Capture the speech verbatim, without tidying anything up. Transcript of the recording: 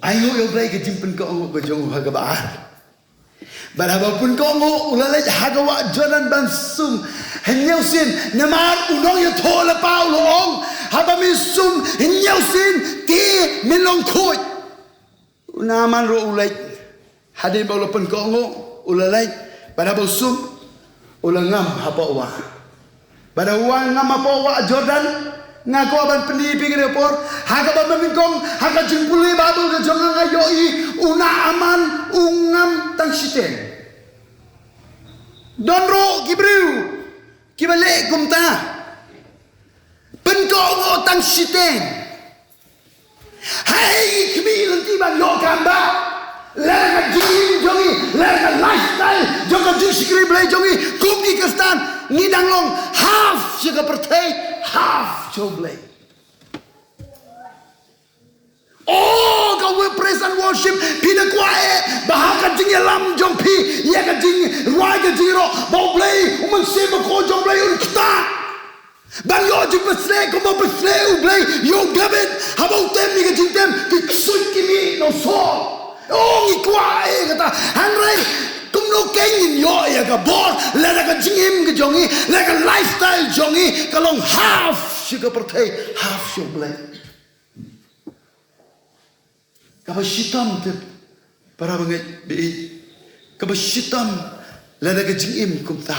Ai nguh ïa U Blei ka jingpynkohnguh ka jong u ha kaba ar. Bad haba pynkohnguh u la leit ha ka wah Jordan ban sum hynñiew sien, namar u nongïathuhlypa u la ong, haba me sum hynñiew sien te men long khuid. U Naaman ruh u leit, hadien ba u la pynkohnguh u la leit, bad haba u sum u la ngam hapoh wah. Bad haba u ngam hapoh wah Jordan, nga kwah ban pyni ïa phi kane ka por, ha kaba mynnyngkong ha ka jingpule Baibl ka jong nga, nga ïohi u Naaman u ngam tang shiteng. Don ruh ki briew kiba leh kumta, pynkohnguh tang shiteng. Haei ngi khmih lynti ban ïoh kam ba lada ka jingim jong ngi, lada ka lifestyle jong ka jingshakri Blei jong ngi kum ki Khristan, ngi dang long half sha ka pyrthei, half sha U Blei. Oh, ka wei praise and worship, phi da kwah eh ba ha ka jingïalam jong phi ïa ka jingrwai ka jingïaroh, ba U Blei, U Mynsiem Bakhuid jong U Blei un ktah ban ïoh jingpynshlur kumba pynshlur U Blei ïa u David haba u tem ïa ka jingtem, ki ksuid ki mih na u Saul. Oh, ngi kwah eh kata. Hynrei kumno kein ngin ïoh ïa ka bor lada ka jingim ka jong ngi, lada ka lifestyle jong ngi ka long half sha ka pyrthei, half sha U Blei? Kaba shitom te, para bangeit, baieit, kaba shitom lada ka jingim kumta.